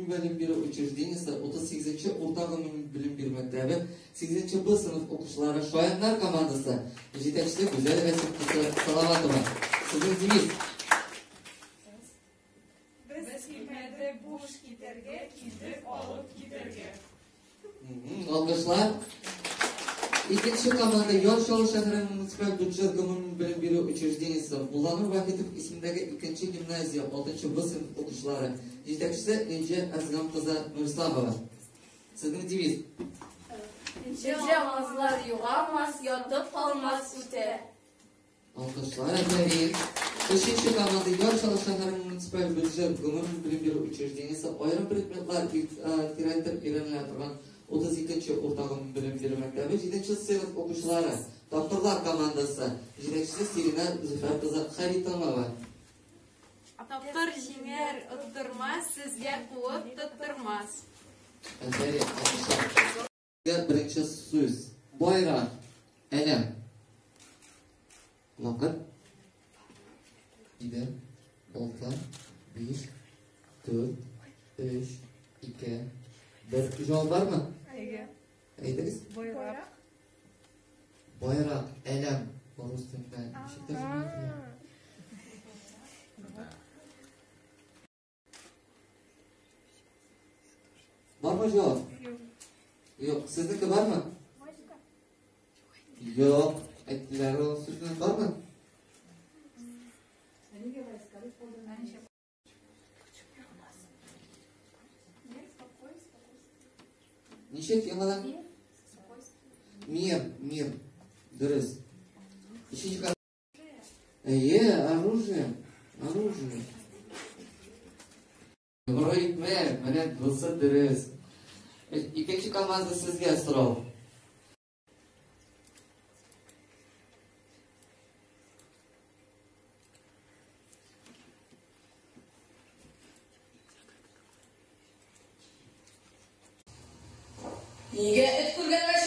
гомуми белем бирү учреждениесе 38 нче урта гомуми белем бирү мәктәбе 8 нче Б сыйныф укучылары Шаяннар командасы, җитәкчесе Гүзәл Рәсим кызы Салаватова. Сезнең девиз. Без килмәде буш китәргә, килдек алып китәргә. Алкышлар. Икенче команда Яр Чаллы шәһәре муниципаль бюджет гомуми белем бирү учреждениесе Мулланур Вахитов исемендәге икенче гимназия 6 Б сыйныф укучылары, җитәкчесе Энҗе Әзгам кызы Нурисламова. Сезнең девиз. Энҗе алмазлар югалмас, ятып калмас үтә. Алкышлар, афәрин. Өченче команда Яр Чаллы шәһәре муниципаль бюджет гомуми белем бирү учреждениесе аерым предметлар тирәнтен өйрәнелә торган 32 нче урта гомуми белем бирү мәктәбе 7 нче сыйныф укучылары Тапкырлар командасы, җитәкчесе Сиринә Зөфәр кызы Харитонова. Тапкыр җиңәр, оттырмас, сезгә куып тоттырмас. Афәрин, алкышлар. Беренче сүз. Байрак. Әләм. Вакыт. 7, 6, 5, 4, 3, 2, 1. Җавап бармы? Әйе. Әйтегез. Байрак. Байрак, әләм. Рус телендә ничек тәрҗемә ителә? Бармы җавап? Юк. Юк. Сезнеке бармы? Юк. Әйттеләр ул сүзне. Бармы? Ничек яңадан? Мир, мир. Дөрес. Ничек? Әйе, оружие. Оружие. Йомры икмәк, менә бусы дөрес. Икенче команда сезгә сорау. Нигә эт күргән мәче